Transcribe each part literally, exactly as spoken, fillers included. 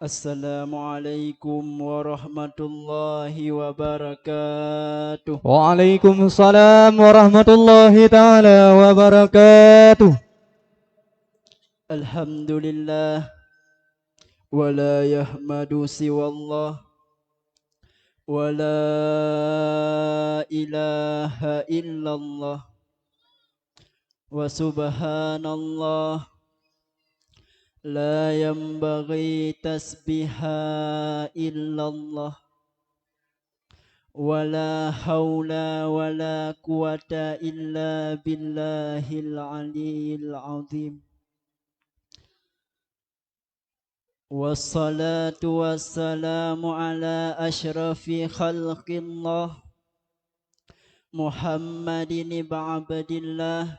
Assalamualaikum warahmatullahi wabarakatuh. Waalaikumsalam warahmatullahi taala wabarakatuh. Alhamdulillah, wa la yahmadu siwallah, wa la ilaha illallah, wa subhanallah, la yanbaghi tasbiha illallah, wa la haula wa la quwwata illa billahil aliyyil azim. Wassalatu wassalamu ala asyrafi khalqillah, Muhammadin ibn Abdillah,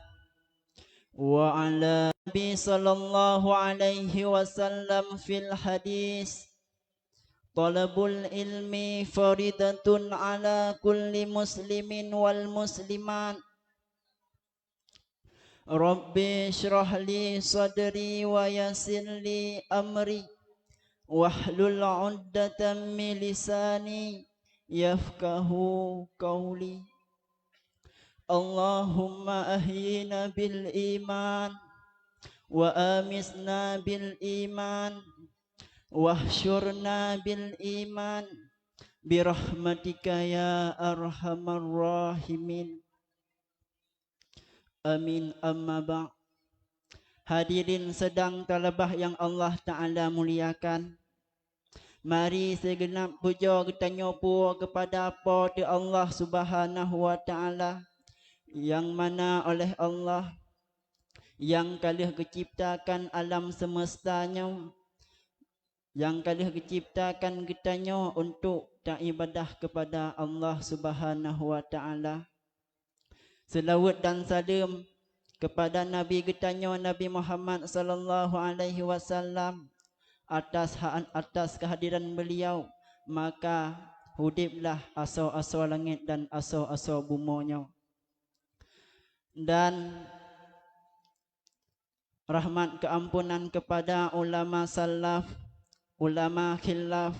wa ala Nabi sallallahu alaihi wasallam fil hadis, "Talabul ilmi faridatun ala kulli muslimin wal muslimat." Rabbi shrah li sadri wa yassir li amri, wahlul 'uqdatam min lisani yafqahu qawli. Allahumma ahyina bil iman, wa amitna bil iman, wahsyurna bil iman, birahmatika ya arhamar rahimin. Amin. Amma ba'd. Hadirin sidang talabah nyang Allah Ta'ala muliakan. Mari sigeunab pujoe geutanyoe puwoe keupada Po teu Allah Subhanahu wa Ta'ala, nyang mana oleh Allah nyang ka lheueh geuciptakan alam seumeusta nyoe, nyang ka lheueh geuciptakan geutanyoe untuk taibadah keupada Allah Subhanahu wa Ta'ala. Seulaweuet dan saleuem keupada Nabi geutanyoe Nabi Muhammad sallallahu alaihi wasallam, atas ha-, atas keuhadiran beuliau, maka udeblah asoe-asoe langét dan asoe-asoe bumoe nyoe. Dan rahmat keuampunan keupada ulama salaf, ulama khilaf,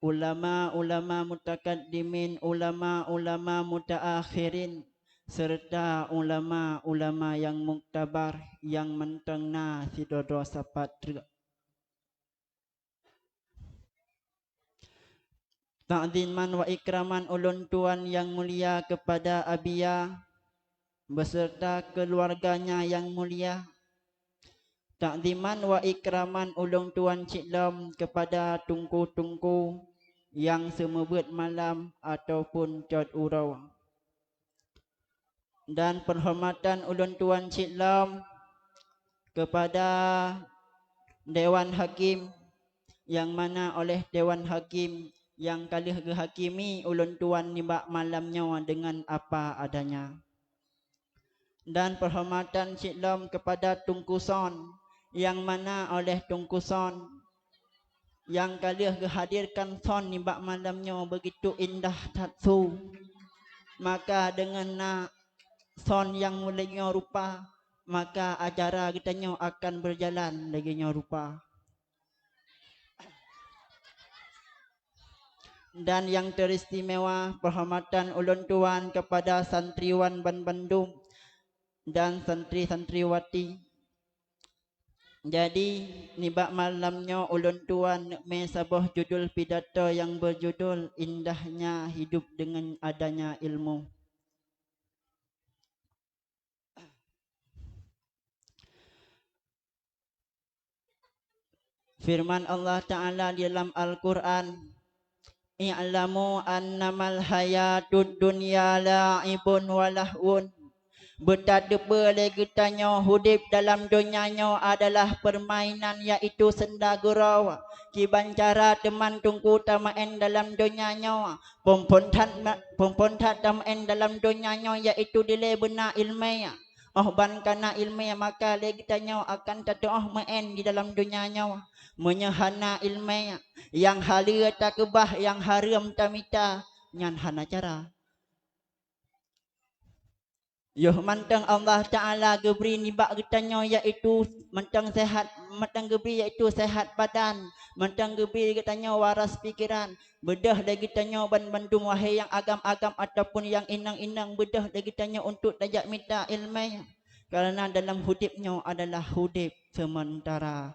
ulama-ulama mutakaddimin, ulama-ulama mutaakhirin, serta ulama-ulama nyang muktabar nyang mantong na sidroe-droe sapat treuk. Takziman wa ikraman ulôn tuan nyang mulia keupada Abiya beserta keuluwarganya nyang mulia. Takziman wa ikraman ulôn tuan cit lom keupada teungku-teungku nyang seumeubeuet malam ataupun cot uroe. Dan peuhormatan ulôn tuan cit lom keupada Dewan Hakim, nyang mana oleh Dewan Hakim nyang ka lheueh geuhakimi ulôn tuan nibak malam nyoe deungon apa adanya. Dan peuhormatan cit lom keupada Teungku Son, nyang mana oleh Teungku Son nyang ka lheueh geuhadirkan son nibak malam nyoe begitu indah that su. Maka deungon na son nyang mulai nyoe rupa, maka acara geutanyoe akan beujalan lagée nyoe rupa. Dan nyang teristimewa, peuhormatan ulôn tuan keupada santriwan banbandum dan santri-santriwati. Jadi, nibak malam nyoe ulôn tuan neumé saboh judul pidato nyang beujudul Indahnya Hidup Dengan Adanya Ilmu. Firman Allah Ta'ala di dalam Al-Quran, "I'lamu annamal hayatud dunya la'ibun wa lahwun." Beutateupeue lé geutanyoe udeb dalam donya nyoe adalah peurmainan, yaitu seunda gurau. Kiban cara teuma teungku tameu'en dalam donya nyoe? Phon-phon that ma-, phon-phon that tameu'en dalam donya nyoe, yaitu dilée beuna iéleumé. Óh ban kana iéleumé, maka lé geutanyoe akan tatu'oh meu'en di dalam donya nyoe. Meunyoe hana iéleumé, nyang haleue takeubah, nyang hareuem tamita, nyan hana cara. Yoh mantong Allah Ta'ala geubri nibak geutanyoe, yaitu mantong seuhat, mantong geubi, yaitu sehat badan, mantong geubi geutanyoe waras pikiran. Beudôh lé geutanyoe ban bandum, wahé nyang agam-agam ataupun nyang inong-inong, beudôh lé geutanyoe untuk tajak mita iéleumé, kareuna dalam udeb nyoe adalah udeb seumeuntara.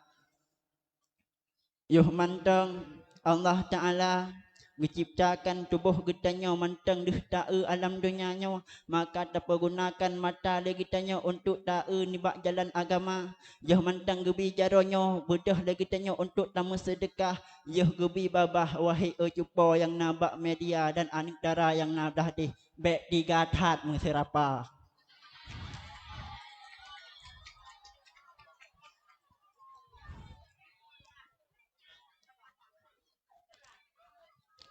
Yoh mantong Allah Ta'ala geuciptakan tuboh geutanyoe mantong deuh taeu alam donya nyoe, maka tapeugunakan mata lé geutanyoe untuk taeu nibak jalan agama. Yoh mantong geubi jaroe nyoe beudôh lé geutanyoe untuk tameuseudeukah, yoh geubi babah, wahé cupo nyang na bak media dan aneuk dara nyang na blah deh, bék tiga that meuseurapa.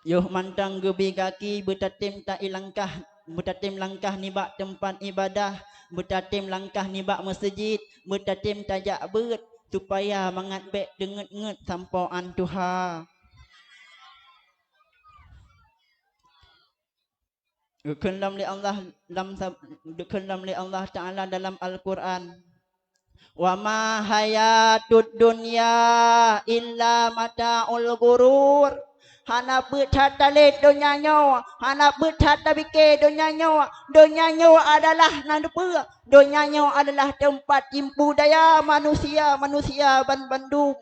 Yoh mantong geubi gaki beutatem tailangkah, beutatem langkah nibak teumpat iébadah, beutatem langkah nibak meuseujid, beutatem tajak beuet, supaya mangat bék teungeut-ngeut sampoe án tuha. Geukheun lom lé Allah lam sa-, geukheun lom lé Allah Ta'ala dalam Al-Qur'an, "Wa ma hayatud dunya illa mata'ul ghurur." Hana peuet that talét donya nyoe, hana peuet that tapike donya nyoe. Donya nyoe adalah nan peue? Donya nyoe adalah teumpat tipu daya manusia-manusia ban bandum.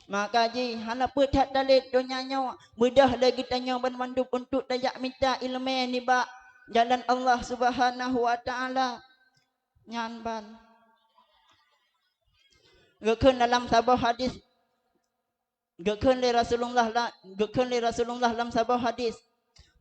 Maka jih hana peuet that talét donya nyoe, beudôh lé geutanyoe ban mandum untuk tajak mita iéleumé nibak jalan Allah Subhanahu wa Ta'ala. Nyan ban. Geukheun dalam saboh hadis, geukheun lé Rasulullah la-, geukheun lé Rasulullah lam saboh hadis,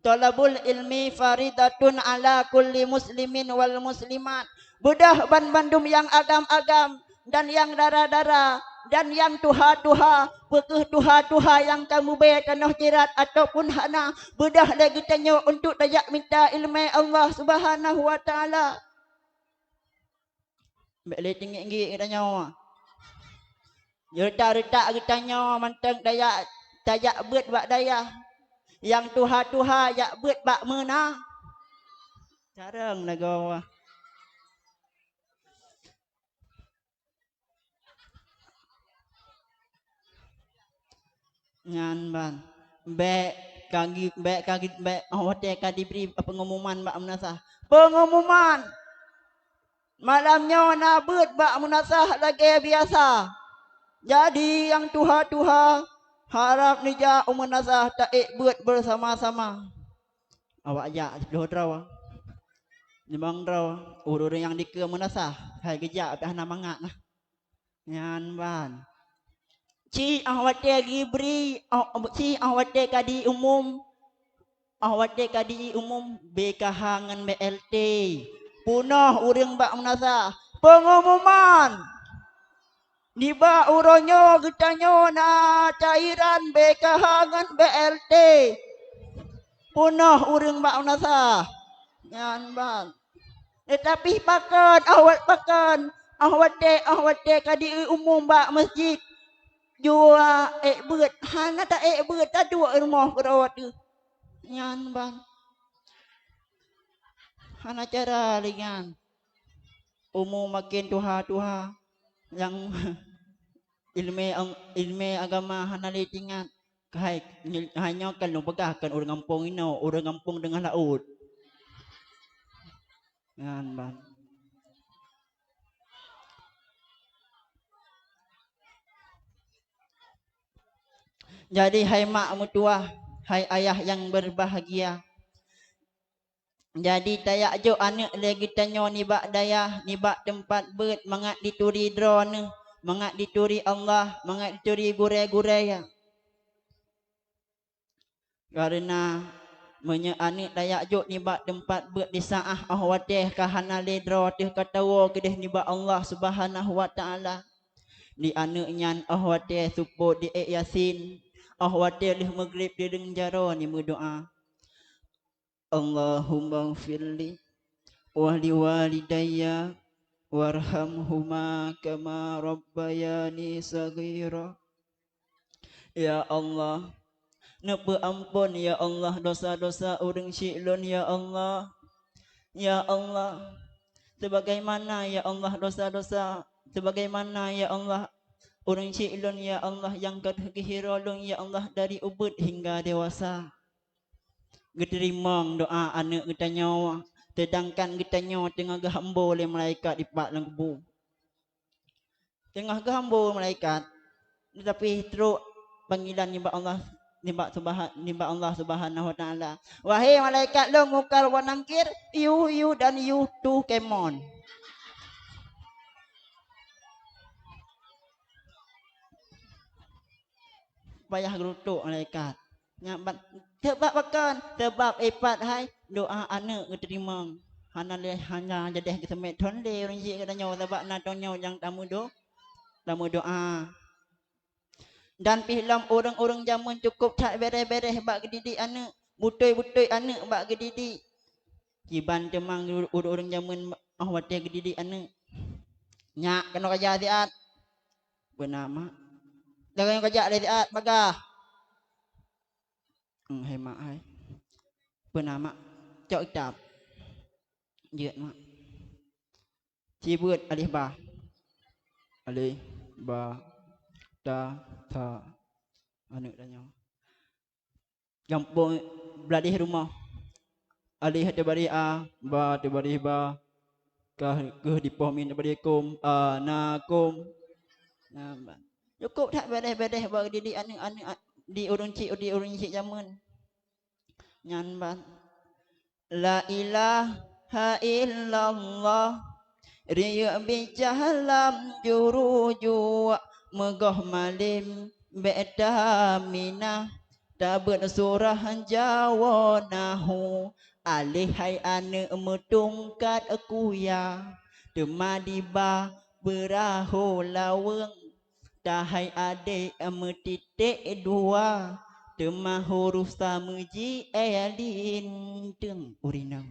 "Thalabul ilmi faridatun ala kulli muslimin wal muslimat." Beudôh ban bandum nyang agam-agam dan nyang dara-dara dan nyang tuha-tuha, peu kheueh tuha-tuha nyang ka meubée tanoh jirat ataupun hana, beudôh lé geutanyoe untuk tajak mita iéleumé Allah Subhanahu wa Ta'ala. Bék lé teungiek-ngiek geutanyoe. Retak-retak geutanyoe mantong tajak, tajak beuet bak dayah. Nyang tuha-tuha jak beuet bak meuna. Carông lagoe. Nyan ban. Bék ka gi-, bék ka gi-, bék 'oh watée ka jibri peungumuman bak meunasah. Peungumuman! Malam nyoe na beuet bak meunasah lagée biasa. Jadi, nyang tuha-tuha, harab neujak u meunasah taék beuet beusama-sama. Awak jak siplôh droe, limong droe, ureuëng-ureuëng nyang dikeue meunasah, hai geujak pih hana mangat nah. Nyan ban. Ci 'oh watée jibri, 'oh, ci 'oh watée ka diumum, 'oh watée ka diumum B K H ngon B L T. Peunoh ureuëng bak meunasah. Peungumuman! Nibak uroe nyoe geutanyoe na cairan B K H ngon B L T. Peunoh ureuëng bak meunasah. Nyan ban. Teutapi pakon, 'oh wat-, pakon, 'oh watée, 'oh watée ka diumum bak meuseujid, jua ék beuet, hana taék beuet, taduek rumoh keudroe teuh. Nyan ban. Hana cara lé nyan. Umu maken tuha-tuha, nyang iéleumé, iéleumé agama hana lé teuingat. Hai, hai nyoe kan lôn peugah kon ureuëng gampông inoe, ureuëng gampông teungoh laôt. Nyan ban. Jadi, hai mak meutuwah, hai ayah nyang beubahgia, jadi tajak jok aneuëk lé geutanyoe nibak dayah, nibak teumpat beuet mangat jituri droeneuh, mangat jituri Allah, mangat jituri gurée-gurée. Kareuna meunyoe aneuëk tajak jok nibak teumpat beuet di saát 'oh watée ka hana lé droe teuh ka tawoe keudeh nibak Allah Subhanahu wa Ta'ala, di aneuëk nyan 'oh watée seupôt diék Yasin, 'oh watée lheueh meugreb dideung jaroe jimeudoá, "Allahummaghfirli wa liwalidayya warhamhuma kama rabbayani shaghira." Ya Allah, neupeuamphon, ya Allah, dosa-dosa ureuëng syik lôn, ya Allah. Ya Allah, Sebagaimana, ya Allah, dosa-dosa, sebagaimana, ya Allah, ureuëng syik lôn, ya Allah, nyang ka geuhiro lôn, ya Allah, dari ubeut hingga dewasa. Geuteurimong doa aneuëk geutanyoe, seudangkan geutanyoe teungoh geuhambo lé malaikat dipat lam kubu. Teungoh geuhambo malaikat, teutapi trok panggilan nibak Allah, nibak Subha-, nibak Allah Subhanahu wa Taala. "Wahé malaikat lôn Mungkar wa Nangkir, yuh, yuh, dan yuh, tuh kemon." Payah geurutok malaikat. Nyan ban, sabab pakon? Sabab ipat hai doa aneuëk geuteurimong. Hana lé, hana jadeh geuseumet thon lé ureuëng jih geutanyoe, sabab na tanyoe nyang tameudo-, tameudoa. Dan pih lom ureuëng-ureuëng jameun cukôp that béréh-béréh bak geudidik aneuëk, beutôi-beutôi aneuëk bak geudidik. Kiban teuma ureuëng-ureuëng jameun óh watée geudidik aneuëk. Nyak keunoe kajak siat. Beuna mak. Jangan kajak lé siat bagah. Hmm, hai mak hai. Beuna mak. Cok kitab. Jeuet mak. Cibeuet alif ba. Alif, ba, ta, tha. Aneuëk tanyoe. Gampông bladeh rumoh. Alif teubaréh a, ba teubaréh ba, ka kheueh dipoh mim teubaréh kum, a, na kum. Nah, ba-, cukôp that béréh-béréh bak didik aneuëk-aneuëk a-, di ureuëng chik, di ureuëng chik jameun. Nyan ban. La ilaha illallah, riyeuk bijah lam juru juak, meugoh malem bék taminah, tabeuet surah Jawoe nahu, aleh hai aneuëk meutungkat kuya, teuma diba beurahô laweueng. Tahai adék meutiték dua, teuma huruf sa meuji e linteung urineueng.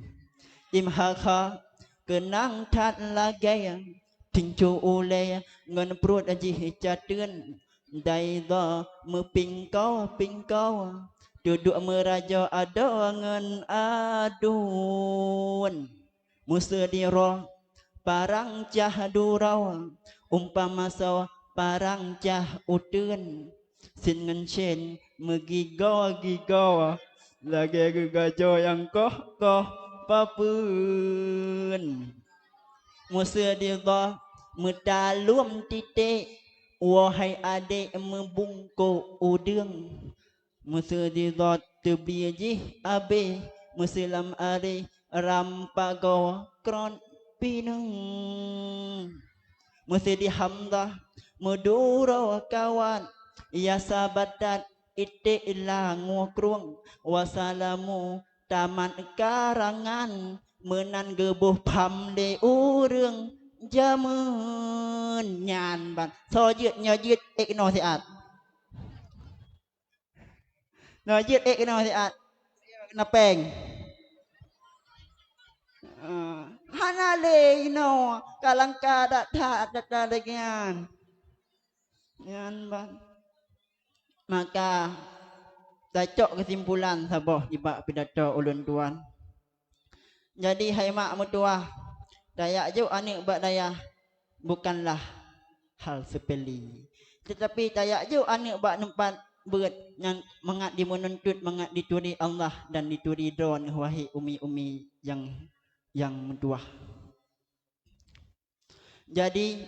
Dim ha kha keunang that lagée, tincu ulée ngon pruet jih cateuen. Dai dha meupingkoe-pingkoe, duduek meurajoe adoe ngon aduen. Meuseudiro parang cah duroe, umpama soe parang cah uteuen. Sin ngon syen meugigoe-gigoe, lagée geugajoe nyang koh-koh papeuen. Meuseudiro meutalom titék, woe hai adék meubungkôk udeueng. Meuseudiro teubri jih abéh, meuseulam aré ram pagoe krot pineung. Meuseudi Hamzah meuduroe kawat, ya sabatat iték langue krueng, wasalamu tamat karangan, meunan geuboh pham lé ureuëng jameun nyan ban. Soe jeuet nyoe jeuet ék keunoe siat. Nyoe jeuet ék keunoe siat. Keunoe péng. Ah, hana lé inoe, ka langka that-that gata lagée nyan. Nyan ban. Maka, tacok keusimpulan saboh nibak pidato ulôn tuan. Jadi, hai mak meutuwah, tajak jok aneuëk bak dayah bukanlah hal sepele. Teutapi tajak jok aneuëk bak teumpat beuet nyan mangat jimeununtut, mangat jituri Allah dan jituri Droeneueh, wahé umi-umi nyang, nyang meutuwah. Jadi,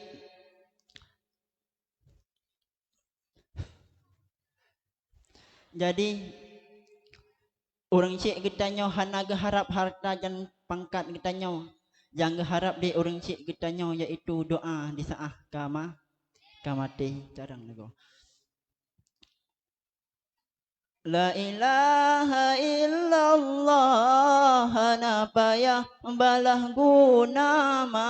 Jadi, ureuëng chik geutanyoe hana geuharab harta dan pangkat geutanyoe. Nyang geuharab lé ureuëng chik geutanyoe yaitu doa di saát ka ma-, ka maté. Carang lagoe. La ilaha illallah, hana payah balah guna ma.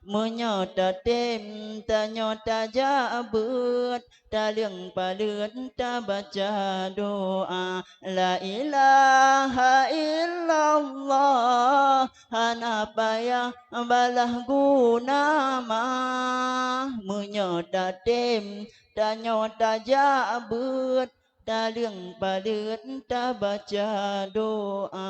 Meunyoe tatem tanyoe tajak beuet, taleueng paleuet tabaca doa. La ilaha illallah, hana payah balah guna ma. Meunyoe tatem tanyoe tajak beuet, taleueng paleuet tabaca doa.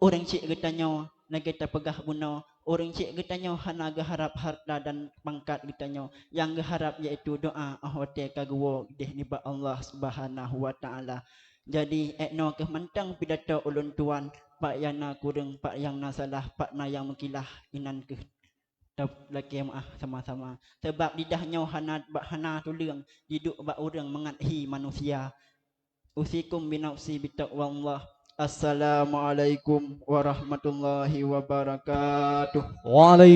Ureuëng chik geutanyoe Lagée tapeugah bunoe, ureuëng syik geutanyoe hana geuharab harta dan pangkat geutanyoe, nyang geuharab yaitu doá óh watée ka geuwoe deh nibak Allah Subhanahu wa Taala. Jadi, ék noe kheueh mantong pidato ulôn tuan, pat nyang na kureueng, pat nyang na salah, pat na nyang meukilah, inan kheueh. Lakée meuáh sama-sama. Sabab lidah nyoe hana bak hana tuleueng, jiduek bak ureuëng mangat hi manusia. Usikum binafsi bitaqwallah. Assalamualaikum warahmatullahi wabarakatuh. Waalaikumsalam.